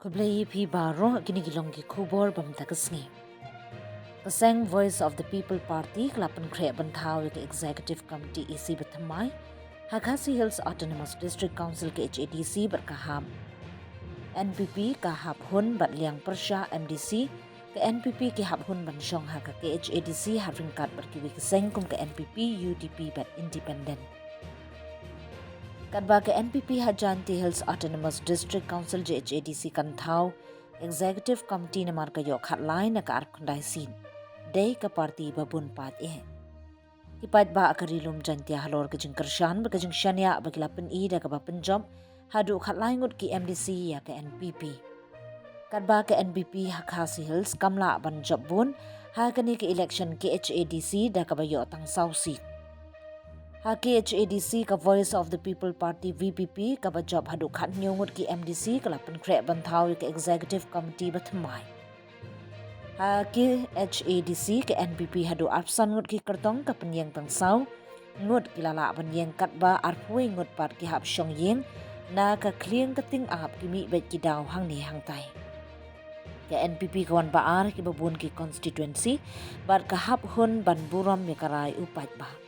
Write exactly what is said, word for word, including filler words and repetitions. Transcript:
Khublei ïa phi baroh, kine ki long ki khubor ba mynta ka sngi. Ka seng Voice of the People Party ka la pynkhreh ban thaw ïa ka Executive Committee E C bathymmai ha Khasi Hills Autonomous District Council, K H A D C, bad ka hap N P P, ka hap hun bad liang pyrshah M D C, ka N P P ki hap hun ban shong ha ka K H A D C ha ryngkat bad kiwei ki seng kum ka N P P, U D P bad Independent. Katba ka N P P ha Jaintia Hills Autonomous District Council, J H A D C, kan thaw Executive Committee namar ka ïoh khatlai na ka arphew khyndai seat. Dei ka party ba bun paid eh. Ki paidbah ka Ri Lum Jaintia halor ka jingkyrshan bad ka jingshaniah ba ki la pyni da kaba pynjop haduh khatlai ngut ki M D C ïa ka N P P. Katba ka N P P ha Khasi Hills kam lah ban jop bun ha kane ka election K H A D C da kaba ïoh tang saw seat. Ha K H A D C, ka Voice of the People Party, V P P, kaba jop haduh khathynñiew ngut ki M D C ka la pynkhreh ban thaw ïa ka Executive Committee bathymmai. Ha K H A D C, ka N P P haduh arphew san ngut ki kyrtong ka pynïeng tang saw ngut ki la lah ban ïeng, katba arphew wei ngut pat ki hap shong ïing na ka khlieng ka tyngab, ki mih beit ki daw hangne hangtai. Ka N P P ka wan ba ar ha kiba bun ki constituency bad ka hap hun ban burom ïa ka rai u paidbah.